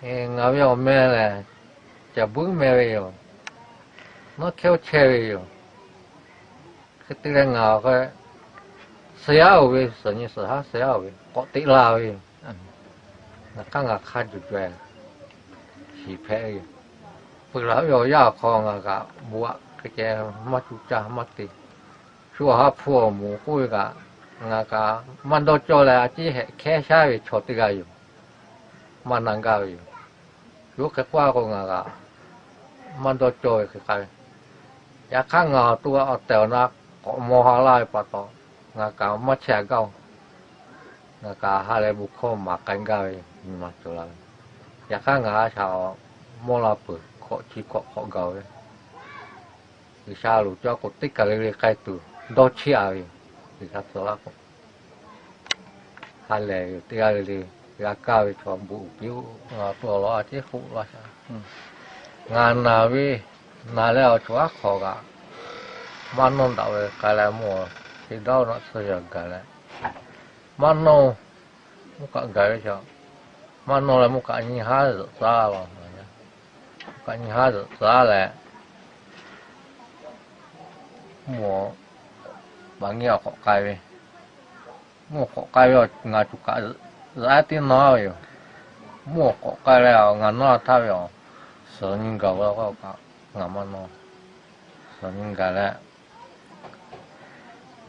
Ngaˬ ve awˬ meh lehˬ, Caˬ Buiˉ meh ve yoˬ. Nawˉ Hkehˉ chehˇ ve yoˬ. Hk'e te leh ngaˬ awˬ hk'e, suh yaˇ oˬ ve, suhˍ nyi suhˍ haˉ suh yaˇ oˬ ve k'awꞈ teꞈ la ve yoˬ. Ngaˬ hk'aˇ ngaˬ hk'a juˬ juˬ shiˍ hpehꞈ ve yoˬ. Peuˬ laˬ ve awˬ yanˇ awˬ hk'aw ngaˬ kaꞈ bon aꞈ hk'e ceh maˇ cuˇ caˇ maˇ te. Shu awˬ ha hpu awˬ moˍ k'oˆ ve kaꞈ, ngaˬ kaꞈ maˇ dawˇ cawˇ leh a ciˉ hehꞈ hkehˉ shaˉ ve chaw teˇ g'aˇ yoˬ. Maˇ na gaˇ ve yoˬ. Shu hk'e k'oˆ a k'o ngaˬ kaꞈ maˇ dawˇ cawˇ ve hk'e k'ai ve. Yaꞈ hk'aˇ ngaˬ awˬ to awˬ tehˬ awˬ na k'awꞈ maw ha laˇ ve pa taw, ngaˬ kaꞈ maˇ chehˇ a gaˇ oˬ. Ngaˬ kaꞈ ha leh bon hkawˇ maˍ k'ai gaˇ ve nyi ma cawˬ la ve. Yaꞈ hk'aˇ ngaˬ a shaꞈ mawˇ la peuˬ hkawꞈ chi hkawꞈ hk'awꞈ gaˬ ve. G'uiˬsha loˍ cawˇ k'o teˇ kaˬ le le k'ai tuˬ dawˇ cheˇ a ve yoˬ. G'uiˬsha tcuh laˇ k'o, ha lehˬ yoˬ. Teˇ g'aˇ le le g'a kaˇ ve chaw bon uiˍ piˇ-oˆ. Ngaˬ to awˬ lawn a ciˉ k'oˆ laˇ shaˍ. Ngaˬ naˬ ve, naˬ leh awˬ chawˬ aˉ hk'awꞈ kaꞈ, maˇ nawˇ daꞈ ve k'ai leh mawˇ, chi dawˇ naˆ tsuhˇ yaˬ gaˬ leh, maˇ nawˇ, mvuhˇ kaꞈ gaˬ ve chaw, maˇ nawˇ leh mvuhˇ kaꞈ nyi haˉ zuhꞈ tcuhˉ la. Mvuhˇ kaꞈ nyi haˉ zuhꞈ tcuhˉ leh, mvuhˇ awˬ, baˬ nyi awˬ hk'awꞈ k'ai ve, mvuhˇ awˬ hk'awꞈ k'ai ve ngaˬ tuˬ kaꞈ zuhꞈ teˇ nawˇ ve yoˬ. Mvuhˇ awˬ hk'awꞈ k'ai leh ngaˬ nawˇ htaˇ ve awˬ, suhˍ nyi gaˬ la k'o kaꞈ ngaˬ maˇ nawˇ. Suhˍ nyi gaˬ leh,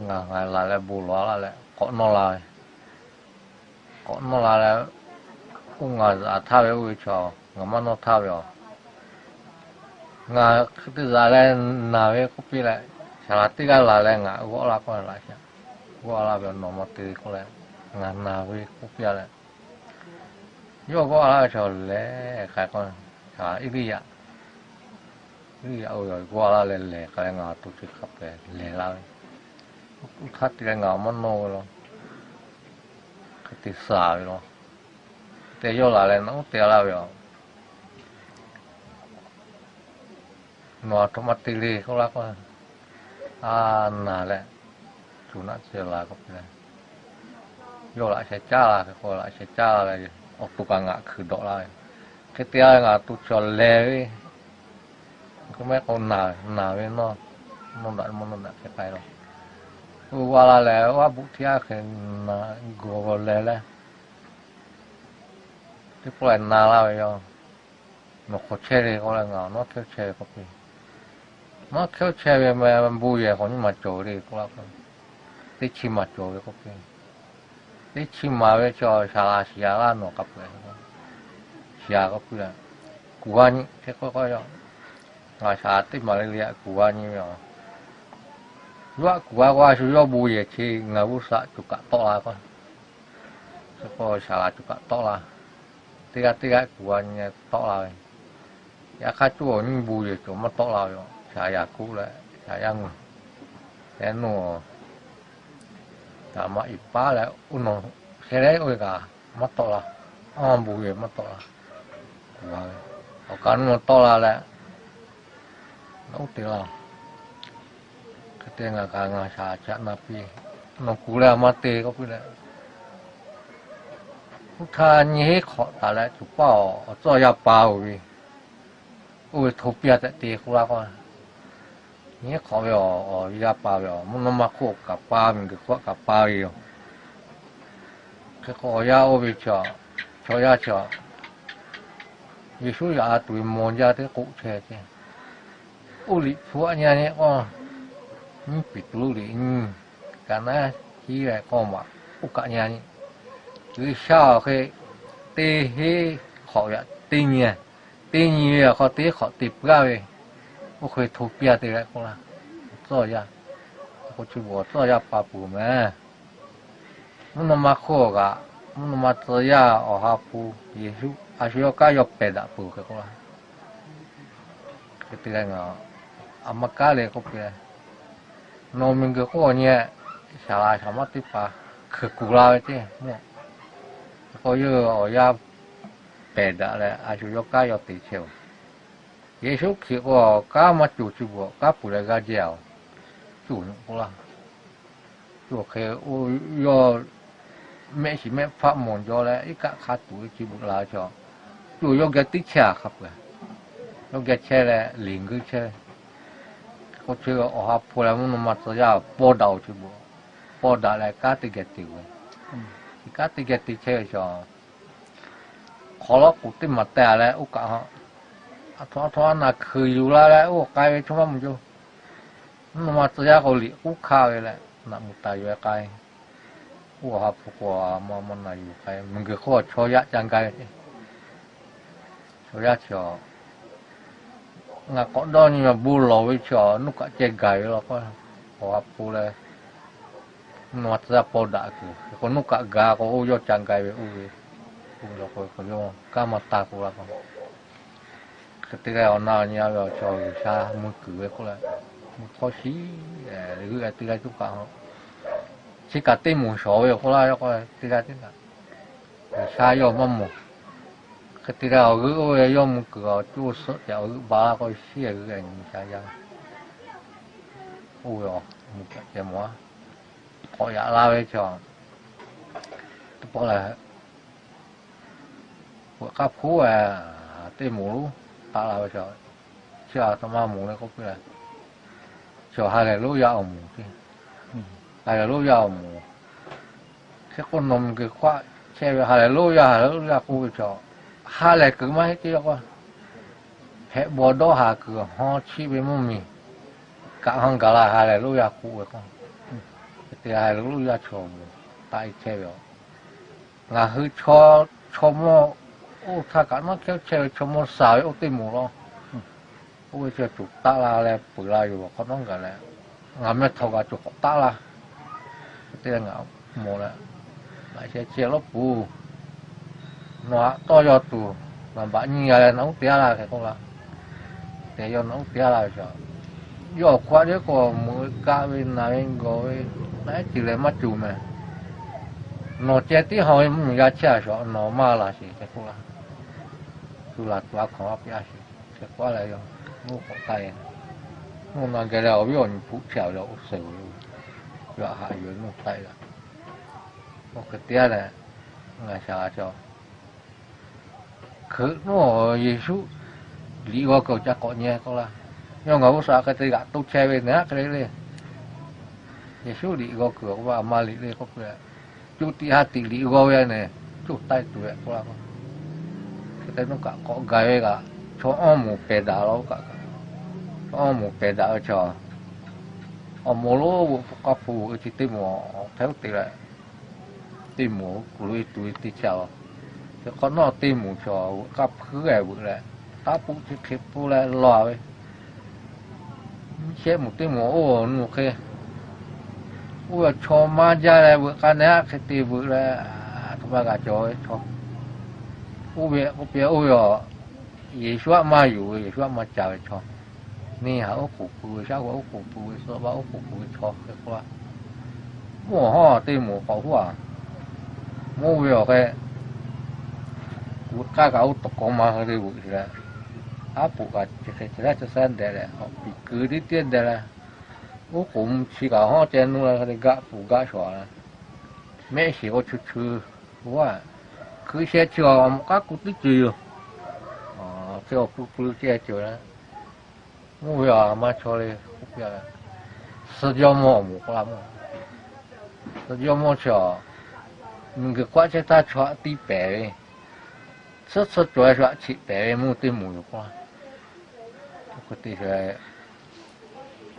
ngaˬ ngaˬ laˬ leh bon lawˬ laˇ leh k'awꞈ nawˇ la ve. K'awꞈ nawˇ la leh, oˇ ngaˬ zuhꞈ htaˇ ve oˇ ve chaw ngaˬ maˇ nawˇ htaˇ ve awˬ, ngaˬ hk'e te zuhꞈ leh naˬ ve k'oˆ piˇ leh, saˍ laˍ teˇ g'aˇ laˬ leh ngaˬ g'awˆ laˇ k'oˆ ve laꞈ shaꞈ, g'awˆ laˇ ve awˬ nawˬ maˇ te k'oˆ leh, ngaˬ naˬ ve k'oˆ piˇ leh, yawˇ g'awˆ laˇ ve chaw lehˬ k'ai k'o, saˍ laˍ Eˇliˇyaꞈ, Eˇliˇyaꞈ oˇ ve g'awˆ laˇ leh lehˬ k'ai leh ngaˬ to chi hk'a pehˍ lehˬ la ve. Oˇ htaˇ te leh ngaˬ maˇ nawˇ ve law, hk'e te suhˍ ve law, te yawˇ laˬ leh naꞈ uˉ te laˇ ve yoˬ. Nawˬ aˬ htoꞈ ma te le k'oˆ laˇ k'o, a, naˬ leh, tuˬ naˆ tsuhˇ la k'oˆ piˇ leh, yawˇ laꞈ sheh caˉ la hk'e k'o laꞈ sheh caˉ la leh, awˬ to kaꞈ ngaˬ hkui dawꞈ la ve. Hk'e te a ngaˬ to chaw lehˬ ve, k'o mehˆ k'o naˬ, naˬ ve nawˇ, nawˇ daꞈ mawˇ nawˇ daꞈ hk'e k'ai law. Oˇ g'awˆ la leh g'aˇ buꞈ htiˇ aˉ hk'e na gawˬ leh leh, teˇ pawˆ lehˬ na laˇ ve yoˬ. Nawˬ hk'aw chehˇ ve k'oˆ leh ngaˬ Nawˉ Hkehˉ chehˇ ve k'oˆ piˇ. Nawˉ Hkehˉ chehˇ ve meh bon yehˬ k'awꞈ nyi maˬ cawˬ le k'oˆ laˇ k'o, teˇ chi maˬ cawˬ ve k'oˆ piˇ. Teˇ chi maˬ ve chaw shaˍ laˍ shiˍ a laˇ nawˬ k'a peu-eˬ, shiˍ a k'oˆ piˇ. Kuˬ g'a nyi hk'e k'oˆ k'o, ngaˬ shaˍ teˇ maˬ le le aꞈ kuˬ g'a nyi ve yoˬ. Yawˇ aꞈ kuˬ g'a k'o a shu yawˇ bon yehˬ chi ngaˬ g'uˇ suhˍ coˬ kaꞈ tawˆ la k'o, k'o shaˍ laˍ coˬ kaꞈ tawˆ la. Teˇ g'aˇ teˇ g'aˇ kuˬ g'a nyi tawˆ la ve. Yaꞈ hk'aˇ coˇ awˬ nyiˇ bon yehˬ cawˬ maˇ tawˆ la ve yoˬ. Shaˍ yaꞈ kuˆ leh shaˍ yaˇ ngu, heh nuˇ, taˍ maˇ iˍ paˉ leh oˇ nawˬ sheh leh oˇ ve kaꞈ maˇ tawˆ la. Awˇ bon yehˬ maˇ tawˆ la. Kuˬ g'a ve, awˬ kaꞈ nuˇ tawˆ la leh, oˇ te la. Hk'e te ngaˬ kaꞈ ngaˬ shaˍ caꞈ na piˇ, nawˬ kuˬ leh a maˇ te k'oˆ piˇ leh, oˇ htaˇ nyi heˉ hk'awꞈ taˍ leh tuˬ paˇ awˬ tcuhˇ yaˇ pa oˬ ve, oˇ ve hto piˇ a tehꞈ te k'oˆ laˇ k'o, nyi heˉ hk'awꞈ ve awˬ yaˇ pa ve awˬ mvuhˇ naw ma hk'oˆ kaꞈ pa, miˬguiˬ hk'oˆ kaꞈ pa ve yoˬ. Hk'e k'o awˬ yaˇ oˇ ve chaw, chaw yaˇ chaw, Yeˍsuˆ yaꞈ a tuˬ ve maw jaˇ teˇ k'oˆ chehˇ ceh, oˇ liꞈ hpu aꞈ nyi a nyi k'o, nyiˇ Peˍtruˆ liꞈ nyiˇ, kaꞈ naˉ hiˉ leh k'awˇ maꞈ, oˇ kaꞈ nyi a nyi. G'uiˬsha awˬ hk'e teˇ heˉ hk'awꞈ ve aꞈ teˇ nyi, teˇ nyi ve awˬ hk'aw teˇ heˉ hk'awꞈ te peuˬ gaˇ ve, oˇ hk'e hto piˇ a te leh k'oˆ laˇ. Tcuhˇ yaˇ, k'o chi beuꞈ awˬ tcuhˇ yaˇ pa peuˬ mehˍ. Mvuhˇ naw ma hk'oˆ kaꞈ, mvuhˇ naw ma tcuh yaˇ awˬ ha hpu, Yeˍsuˆ a shu yawˇ kanˉ yawˇ pehˬ daꞈ peuˬ hk'e k'oˆ laˇ. Hk'e te leh ngaˬ a ma kanˉ le k'oˆ piˇ, nawˬ miˬguiˬ hk'oˆ nyi, shaˍ laˍ shaˍ maˇ teˇ hpaˍ hkui kuˬ la ve ceˇ mawˇ. K'o yawˇ awˬ yaˇ pehˬ daꞈ leh a shu yawˇ kanˉ yawˇ te chehˇ oˬ. Yeˍsuˆ Hkriꞈ k'o kanˉ maˇ cawˬ chi beuꞈ kanˉ peuˬ leh g'aˇ jehˇ oˬ. Cuˇ nyi k'oˆ laˇ. Cuˇ hk'e oˇ yawˇ mehˆ shiˍ mehˆ hpaˆ mawˬ jaw leh iˉ kaˆ hk'a tuˬ ve chi beuꞈ la ve chaw, Cuˇ yawˇ geh tiˉ chehˇ a hk'a peu-eˬ, yawˇ geh chehˇ leh liꞈ geuˆ chehˇ ve. K'o chi awˬ ha hpu leh mvuhˇ naw ma tcuh yaˇ paw daꞈ-oˬ chi beuꞈ, paw daꞈ leh kanˉ teˇ geh te ve. Kanˉ teˇ geh te chehˇ ve chaw, hk'awꞈ lawˉ k'oˍ teˇ maˬ teh-a leh oˇ kaꞈ ha, a htoꞈ a htoꞈ a naˬ hkeuꞈ yuˬ la leh oˇ k'ai ve chaw maˇ mawˬ jaˇ. Mvuhˇ naw ma tcuh yaˇ k'o liꞈ k'uˉ hkaˆ ve leh naꞈ muˬ taˍ yuˬ-e k'ai. Oˇ awˬ ha hpu k'o, maˇ maˇ na yuˬ k'ai, miˬguiˬ hk'oˆ chaw yaˇ ca ga ve. Chaw yaˇ chi, ngaˬ k'awꞈ dawˇ nyi ma bon lawˬ ve chi, nuˇ kaꞈ ceh gaˬ ve law k'o, awˬ ha hpu leh mvuhˇ naw ma tcuh yaˇ paw daꞈ kuiˬ k'o, nuˇ kaꞈ ga k'o, oˇ yawˇ ca ga ve oˇ ve, oˇ ve law k'o, yawˇ kanˉ maˇ taˇ k'oˆ la k'o, hk'e te leh awˬ na awˬ nyi-a ve awˬ chaw G'uiˬsha mui kuiˬ ve k'oˆ leh, mui hk'awˇ shiˉ g'euˆ-e teˇ g'aˇ coˇ kaꞈ, chi kaꞈ teˇ moˍ shawˍ ve awˬ k'oˆ laˇ, yawˇ k'o teˇ g'aˇ teˇ kaꞈ G'uiˬsha yawˇ maˇ mawˬ. Hk'e te leh awˬ g'euˆ oˇ ve yawˇ mui kuiˬ awˬ coˇ suhˆ tehꞈ awˬ g'euˆ ba laˇ k'o, shiˉ g'euˆ-e nyi sha yaˇ. Oˇ ve awˬ mui kaꞈ ceh mawˬ-a. K'awꞈ yaꞈ la ve chi, teˇ pawˆ lehˬ, peuꞈ k'aˇ hpuˉ-e teˇ moˍ lonˉ taˆ la ve chi, chi a htoꞈ ma moˍ le k'oˆ piˇ leh, chi Haˍlehˍluˉyaꞈ awˬ moˍ piˇ. Haˍlehˍluˉyaꞈ awˬ moˍ. Hk'e k'o nawˬ miˬguiˬ hk'aˆ chehˇ ve Haˍlehˍluˉyaꞈ, Haˍlehˍluˉyaꞈ k'oˆ ve chi, ha lehˬ kuiˬ maˇ heˆ ceˇ k'o, hpehꞈ bawˬ dawˇ haˍ kuiˬ hawˇ chiˆ ve mvuhˇmiˬ kaꞈ hawˇ gaˬ la Haˍlehˍluˉyaꞈ k'oˆ ve k'o, hk'e te Haˍlehˍluˉyaꞈ chaw moˍ taˆ-e chehˇ ve. Ngaˬ hui chaw, chaw mawˇ, oˇ htaˇ kaꞈ nawˉ hkehˉ chehˇ ve chaw mawˇ shaˍ ve oˇ teˇ moˍ law. Oˇ ve chi tuˬ taˆ la leh peuˬ la yoˬ, awˬ hk'awꞈ nawˉ gaˬ leh, ngaˬ meh htaꞈ g'a tuˬ k'awꞈ taˆ la. Te ngaˬ mawˬ leh, laꞈ sheh ceh lawˉ puˍ, nawˬ haꞈ tawˇ yaw tuˬ, naˍ baꞈ nyi g'a leh naꞈ uˉ te-a la hk'e k'oˆ la. Te yaw naꞈ uˉ te-a la ve chi, yawˇ awˬ hk'aw a ceh k'o, meuꞈ kaˆ ve naˬ ve gawˬ ve, naˆ ehˉ ceuˬ lehˬ maˇ cawˬ mehˍ. Nawˬ ceh tiˉ haw ve mvuhˇmiˬ g'a chehˇ-a shaw, nawˬ maˇ laˬ sheˍ hk'e k'oˆ la. Tuˬ laˬ tuˬ a hkawnˍ a piˇ-a sheˍ hk'e k'oˆ leh, yawˇ mvuhˇ k'awꞈ taˆ-e. Mvuhˇ na geh leh awˬ viˉ awˬ nyi hpu chehˇ-a ve leh oˇ suhˍ ve, yaꞈ haꞈ yuˬ-e mvuhˇ taˆ-e la. Oˇ hk'e te-a leh, ngaˬ shaˍ g'a cawˬ hkeuꞈ nawˉ Yeˍsuˆ liꞈ g'aw kuiˬ awˬ ca k'awꞈ nyi k'oˆ laˇ. Yawˇ ngaˬ g'uˇ suhˍ hk'e te g'aꞈ to chehˇ ve nehˬ aˉ hk'e le le. Yeˍsuˆ liꞈ g'aw kuiˬ awˬ k'oˆ ve, a ma liꞈ le k'oˆ piˇ leh, co tiꞈ ha tiꞈ liꞈ g'aw ve nehˬ, coˇ taiˇ tuˬ ve k'oˆ laˇ k'o, hk'e te nuˇ kaꞈ k'awꞈ gaˬ ve kaꞈ, chaw awˇ moˍ pehˬ daꞈ law kaꞈ, chaw awˇ moˍ pehˬ daꞈ ve chaw, awˬ moˍ lonˉ veuꞈ hpu k'aˇ hpu veuꞈ ve chi teˇ moˍ hk'e te leh, teˇ moˍ kuˬ lo e tuˬ ve teˇ caˇ law. Hk'e k'o nawˉ teˇ moˍ chaw veuꞈ k'aˇ hpuˉ-e veuꞈ leh, taˉ puˆ chi hk'e pfuhˇ leh law ve, shehˆ moˍ teˇ moˍ oˇ nuˬ hk'e, oˇ ve chaw maˇ jaˇ leh veuꞈ k'aˇ nehˬ aˉ hk'e te veuꞈ leh, a htoꞈ ma g'a cawˬ ve chaw, oˇ ve k'oˆ piˇ oˇ ve a, Yeˍsuˆ aꞈ maˇ yonˍ ve, Yeˍsuˆ aꞈ maˇ ca ve chaw, neˇ haiˬ oˉ k'oˍ pui ve, shaˉ g'awˬ oˉ k'oˍ pui ve, suh vaˇ oˉ k'oˍ pui ve chaw hk'e k'oˆ laˇ. Mvuhˇ awˬ hawˉ teˇ moˍ k'awꞈ huˉ-a, mvuhˇ ve awˬ hk'e, veuꞈ k'aˇ kaꞈ oˇ tawꞈ k'awꞈ ma hk'e te veuꞈ leh, aˉ poꞈ kaꞈ chi hk'e chi laˇ ca saˉ deh leh, awˬ piˍ kuiˬ tiˉ tiˉ deh leh, oˉ k'oˍ mvuh chi kaꞈ hawˉ ceh nuˇ leh hk'e te gaˆ puˬ gaˆ shawˍ leh, mehˆ shiˍ k'o chu chu, oˇ, hkui sheh chi awˬ mawꞈ k'aˉ ku tiˉ ceuˬ yoˬ. Chi awˬ ku pui ceh ceuˬ leh, mvuhˇ ve awˬ maˇ chaw le k'oˆ piˇ-a. Suh jawˇ mawˇ awˬ moˍ k'oˆ laˇ mawˇ. Suh jawˇ mawˇ chi a, miˬguiˬ hk'oˆ a chehˇ htaˇ chaw aꞈ tiˇ pehˍ ve, tsuhˇ tsuhˇ cawˬ-e chaw aꞈ cheꞈ pehˍ ve mvuhˇ teˇ moˍ yoˬ k'oˆ laˇ. Oˇ hk'e te leh,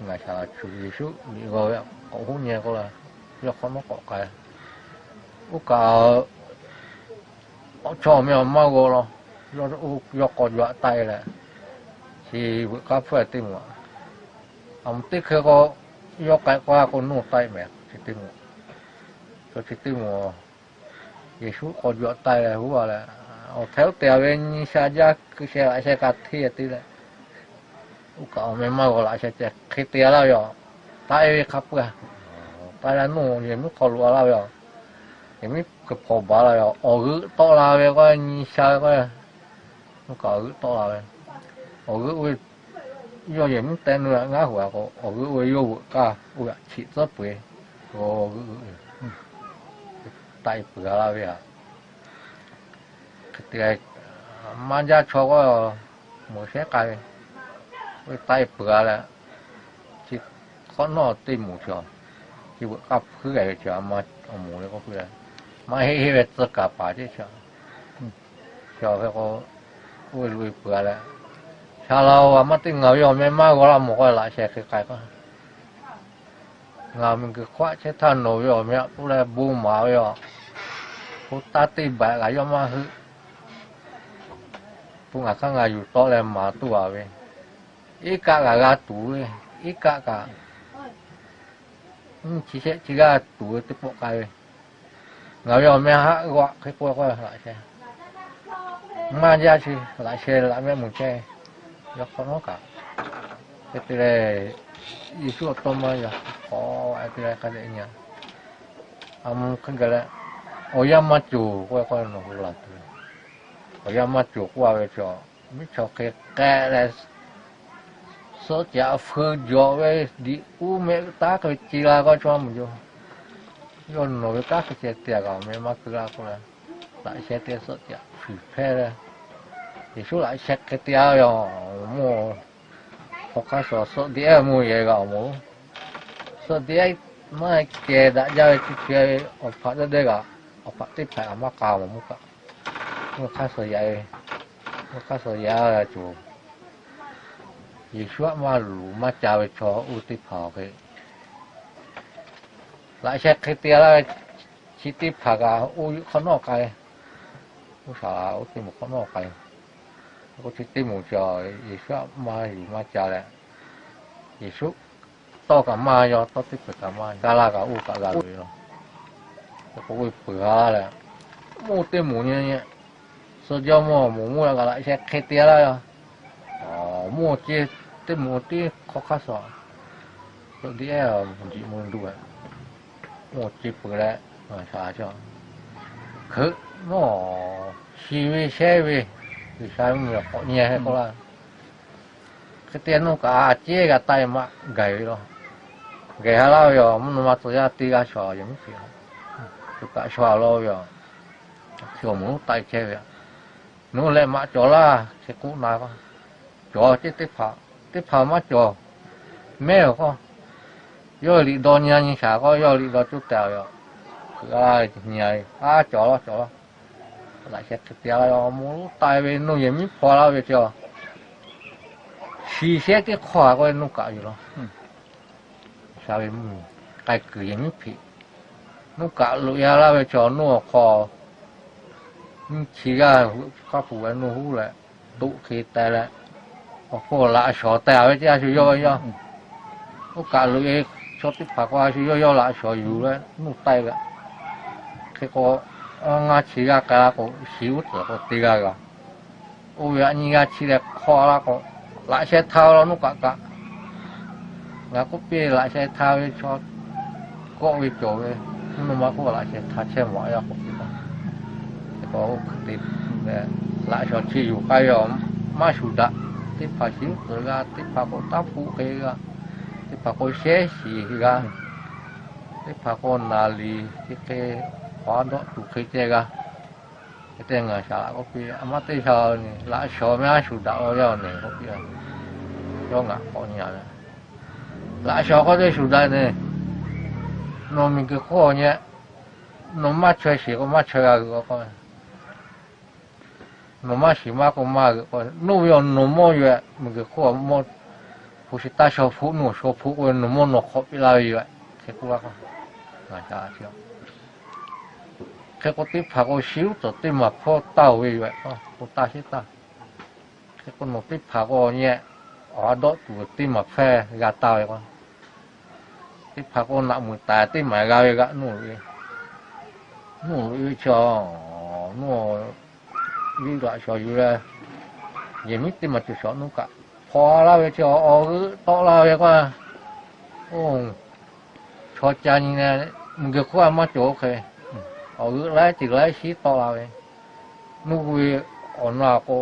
ngaˬ shaˍ g'a cuˬ Yeˍsuˆ liꞈ g'aw ve k'awꞈ hoˉ nyi k'oˆ la, yawˇ hk'awꞈ nawˉ k'awꞈ k'ai. Oˇ kaꞈ, awˬ chawˇ awˬ meh awˬ maˇ g'aw law, yawˇ k'aw jaw aꞈ taˆ-e leh, chi veuꞈ k'aˇ hpuˉ-e teˇ moˍ, aˬ moˍ teˇ hk'e k'o, yawˇ k'ai k'o a k'o nuˇ taˆ-e mehˍ chi teˇ moˍ. Chaw chi teˇ moˍ, Yeˍsuˆ k'aw jaw aꞈ taˆ-e leh huˉ-a leh, awˬ htaiˍ oˇ te-a ve nyi sha jaˇ hkui sheh laꞈ sheh ka hteˇ te leh, oˇ kaꞈ awˬ meh maˇ g'aw laꞈ sheh ceh hk'e te-a laˇ ve a, taˆ-e ve hk'a peuˬ-a. Taˆ-e leh nuˇ yehˬ miˉ hk'aw loꞈ-a laˇ ve a, yehˬ miˉ hkui hpaw baˬ la ve a, awˬ g'euˆ tawˆ la ve k'o nyi sha ve k'o, oˇ kaꞈ awˬ g'euˆ tawˆ la ve, awˬ g'euˆ oˇ ve yawˇ yehˬ miˉ teh nu ngaˉ hoꞈ-a k'o, awˬ g'euˆ oˇ ve yawˇ veuꞈ k'aˇ oˇ ve aꞈ cheꞈ tcuhˉ peuˬ-e, awˬ g'euˆ taˆ-e peuˬ-a laˇ ve a, hk'e te Maˇ jaˇ chaw k'o, meuꞈ shehˉ k'ai ve, oˇ ve taˆ e peuˬ-a leh, chi hk'awꞈ nawˉ teˇ moˍ chi, chi veuꞈ k'aˇ hpuiˉ g'a ve chi, awˬ moˍ le k'oˆ piˇ leh, maˇ heˆ heˆ ve tcuh kaˍ paˍ ceˇ chi, chi hk'e k'o, oˇ ve loꞈ e peuˬ-a leh, Shaˍ laꞈ-oˬ, maˇ teˇ ngaˬ ve awˬ meh maˇ g'aw laˇ mawˬ k'o, laꞈ sheh hk'e k'ai k'o, ngaˬ miˬguiˬ hk'oˆ aꞈ chehˇ htaˇ nawˬ ve awˬ meh aꞈ poˆ leh bon maˍ ve yoˬ. K'o, taˇ teˇ baꞈ kaꞈ yawˇ maˇ heuˆ. K'o, ngaˬ hk'aˇ ngaˬ yuˬ tawˆ leh maˍ tuˬ a ve, iˉ kaˆ kaꞈ g'a tuˬ ve, iˉ kaˆ kaꞈ nyiˇ chi shehˆ chi g'aˇ tuˬ ve teˇ pawˆ k'ai ve, ngaˬ ve awˬ meh haˆ g'aw hk'e k'oˆ k'o, laꞈ sheh maˇ jaˇ chi, laꞈ sheh laꞈ mehˆ meuˬ chehˇ, yawˇ hk'awꞈ nawˉ kaꞈ hk'e te leh, Yeˍsuˆ awˬ tawˇ maˇ yaꞈ k'aw te leh hk'a dehꞈ nyi-a. A mvuh hk'e gaˬ leh, awˬ yanˇ maˇ cawˬ k'oˆ k'o, nawˬ hui laˬ tuˬ, awˬ yanˇ maˇ cawˬ k'oˆ-a ve chaw, miˉ chaw hk'e k'ehꞈ leh, suhˆ caꞈ feu jawꞈ ve, diꞈ uˉ mehˆ taˉ hk'e ve ce la k'o, chaw maˇ mawˬ yoˬ. Yawˇ nawˬ ve kanˉ hk'e ceh te-a kaꞈ, awˬ meh maˇ keu laˇ k'oˆ leh, laꞈ sheh te suhˆ caꞈ fiˍ hpehˇ leh, Yeˍsuˆ laꞈ sheh hk'e te-a ve yoˬ. Mvuhˇ hk'aw hk'aˇ suh suhˆ diꞈ-ehˉ mvuhˇ yehˬ g'a awˬ moˍ, suhˆ diꞈ-ehˉ maˇ kehˬ daꞈ jaˇ ve chi chi ve, awˬ hpaꞈ dehˇ dehˇ kaꞈ, awˬ hpaꞈ teˇ hpaˍ kaꞈ maˇ k'a mawˬ mvuhˇ kaꞈ, mvuhˇ hk'aˇ suh yaꞈ ve, mvuhˇ hk'aˇ suh yaꞈ g'a tuˬ, Yeˍsuˆ aꞈ maˇ luˬ maˇ ca ve chaw oˇ teˇ hpaˍ hk'e, laꞈ sheh hk'e te-a laˇ ve, chi teˇ hpaˍ kaꞈ oˇ yuˬ hk'awꞈ nawˉ k'ai, oˇ shaˍ laꞈ oˇ teˇ moˍ hk'awꞈ nawˉ k'ai, k'o chi teˇ moˍ chi Yeˍsuˆ aꞈ maˇ yuˬ maˇ ca leh, Yeˍsuˆ tawˇ kaꞈ maˇ yaw, tawˇ teˇ peuˬ kaꞈ maˇ, gaˇ laˇ kaꞈ oˇ kaꞈ g'a loꞈ-e law. K'o, oˇ peuˬ-a leh, mvuhˇ teˇ moˍ nyi nyi, suh jawˇ mawˇ moˍ mvuhˇ g'a laꞈ sheh hk'e te laˇ ve, mvuhˇ ce teˇ moˍ teˇ hk'awꞈ hk'aˇ suh, suhˆ diꞈ-ehˉ jiꞈ mvuh duˬ-e, mvuhˇ ce peuˬ leh, ngaˬ shaˍ chi hkeuꞈ nawˉ, shi ve shehˉ ve, G'uiˬsha ve mvuhˇmiˬ k'awꞈ nyi hk'e k'oˆ laˇ. Hk'e te nuˇ kaꞈ a ciˉ g'a taˆ-e maˇ gaˬ ve law. Gaˬ ha laˇ ve yoˬ. Mvuhˇ naw ma tcuh yaˇ teˇ g'aˇ shaw yehˬ miˉ hpeꞈ, tuꞈ kaꞈ shaw law ve yoˬ. Chi awˬ moˍ lonˉ taˆ-e chehˇ ve, nawˬ leh maꞈ cawˬ laˇ hk'e k'oˆ na k'o, cawˬ ceˇ teˇ hpaˍ, teˇ hpaˍ maˇ cawˬ, mehˉ-oˬ k'o, yawˇ liꞈ dawˇ nyi nyi shaˍ k'o, yawˇ liꞈ dawˇ coˇ tehꞈ ve yoˬ. Hk'e a nyi-a ve, a cawˬ laˇ cawˬ laˇ, laꞈ sheh hk'e te laˇ ve, awˬ moˍ lonˉ taˆ-e ve nuˇ yehˬ miˉ hpaw laˇ ve chi, shi shehˉ teˇ hk'awˇ k'o nuˇ kaꞈ yoˬ law. G'uiˬsha ve mvuhˇmiˬ k'ai kuiˬ yehˬ miˉ hpeꞈ, nuˇ kaꞈ loꞈ-e laˇ ve chi, nuˇ awˬ hk'aw nyiˇ chi g'aˇ hk'aˇ hpu ve nuˇ huˉ leh, toꞈ hk'e teh leh, awˬ hk'oˆ laꞈ shawnˍ teh-a ve teˇ g'aˇ shu yawˇ ve yaˇ. Oˇ kaꞈ loꞈ-e, chaw teˇ hpaˍ k'o a shu yawˇ yawˇ laꞈ shawnˍ yuˬ leh nuˇ taˆ-e ve. Hk'e k'o, ngaˇ chi g'aˇ k'ai la k'o, shi uˉ tcuhˍ k'o teˇ g'aˇ g'a. Oˇ ve aꞈ nyiˇ g'aˇ chi leh hk'awˇ laˇ k'o, laꞈ sheh htaˇ law nuˇ kaꞈ kaꞈ, ngaˬ k'oˆ piˇ laꞈ sheh htaˇ ve chaw kawˆ ve cawˬ ve, mvuhˇ naw ma k'oˆ laꞈ sheh htaˇ chehˇ mawˬ yaˇ k'oˆ piˇ k'o, hk'e k'o oˇ hk'e te leh, laꞈ shawnˍ chi yuˬ k'ai ve awˬ maˇ shuˍ daꞈ. Teˇ hpaˍ shi uˉ tcuhˍ g'a, teˇ hpaˍ k'o taˇ hpuˆ hk'e g'a, teˇ hpaˍ k'o shehˉ shiˍ g'a, teˇ hpaˍ k'o naˍ liˍ hk'e hk'e, haw dawˆ tuˬ hk'e ceh g'a. Hk'e te ngaˬ shaˍ laꞈ k'oˆ piˇ, a maˇ teˇ sha laꞈ shawnˍ maˇ shuˍ daꞈ law yaˇ-oˬ nehˬ k'oˆ piˇ, yawˇ ngaˬ k'awꞈ nyi-a ve. Laꞈ shawnˍ k'oˆ teˇ shuˍ daꞈ nehˬ, nawˬ miˬguiˬ hk'oˆ awˬ nyi, nawˬ maˇ chaweh shiˍ k'o maˇ chaweh g'a g'euꞈ k'o, nawˬ maˇ shiˍ maˇ k'o maˇ g'euꞈ k'o, nawˬ ve awˬ nawˬ mawˇ yoˬ-eh. Miˬguiˬ hk'oˆ a mawˇ hpu shi taˇ shaw hpuˆ nuˇ awˬ shaw hpuˆ k'oˆ ve nawˬ mawˇ nawˬ hk'awꞈ piˇ laˇ ve yoˬ-eh. Hk'e k'oˆ laˇ k'o, ngaˬ shaˍ laꞈ chi hk'e k'o, teˇ hpaˍ k'o shi uˉ tcuhˍ teˇ maˬ hpawˇ taˇ-oˬ ve yoˬ-eh. K'o taˇ sheˉ taˇ. Hk'e k'o, nawˬ teˇ hpaˍ k'o nyi-eh, awˬ ha dawˆ tuˬ teˇ maˬ hpehˇ g'a taˇ ve k'o, teˇ hpaˍ k'o naꞈ muiˬ taiˍ teˇ maˬ g'a ve g'aꞈ nuˇ loꞈ-e. Nuˇ loꞈ-e ve chi, nuˇ viˇ laꞈ shawnˍ yuˬ leh, yehˬ miˉ teˇ maˬ cawˬ shawˍ nuˇ kaꞈ hpaw laˇ ve chi, awˬ g'euˆ tawˆ laˇ ve k'o, oˇ chaw ca nyi leh, miˬguiˬ hk'oˆ a maˇ cawˬ-o hk'e, awˬ g'euˆ laiˉ ceuˬ laiˉ shiˉ tawˆ la ve, nuˇ hui ve awˬ na k'o,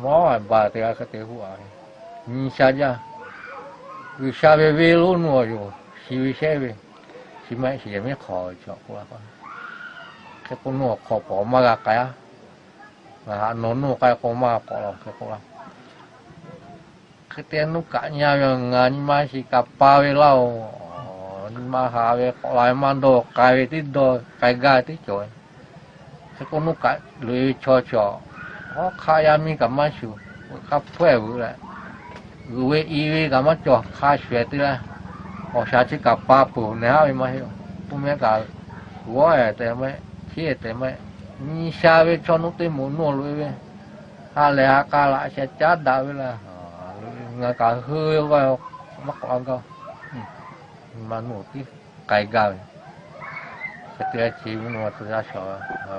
mawˉ ba teˇ g'aˇ hk'e te huˆ-a ve, nyi sha jaˇ. G'uiˬsha ve venˇ lonˉ nuˇ awˬ yoˬ, shi ve shehˉ ve, shi maˇ heˆ shiˍ yehˬ miˉ hk'aw ve chi k'oˆ la k'o, hk'e k'o nuˇ awˬ hk'aw paw maˇ g'a k'ai-a. Ngaˬ haꞈ nawˬ nuˇ k'ai k'o maˇ k'awꞈ la hk'e k'oˆ laˇ. Hk'e te nuˇ kaꞈ nyi ve, ngaˬ nyi ma shiˍ kaꞈ pa ve laˇ-oˬ. Nyi ma haꞈ ve k'awꞈ la ve maˇ dawˇ, k'ai ve teˇ dawˇ k'ai gaˇ ve teˇ cawˬ. Hk'e k'o nuˇ kaꞈ loꞈ-e ve chaw cawˬ, hawˉ hk'aˆ yaˇ miˇ kaꞈ maˇ shuˍ, k'aˇ hpawehˇ vuiˬ leh, g'uiˬ ve i ve kaꞈ maˇ cawˬ, hk'a shuˍ-ehˍ te leh, awˬ shaˍ chi kaꞈ pa peuˬ nehˬ haˉ ve maˇ heˆ. Oˇ meh kaꞈ g'awˇ-ehˍ tehꞈ maˇ heˆ, hkiˉ-ehˍ tehꞈ maˇ heˆ, nyi sha ve chaw nuˇ teˇ moˍ nuˇ loꞈ-e ve, ha lehˬ ha k'a laꞈ sheh caˉ daꞈ ve laˇ. Ngaˬ kaꞈ hui ve maˇ k'awꞈ la gaˇ. Nyi ma nuˇ tiˉ k'ai gaˇ ve, hk'e te chi mvuhˇ naw ma tcuh yaˇ shawˍ ve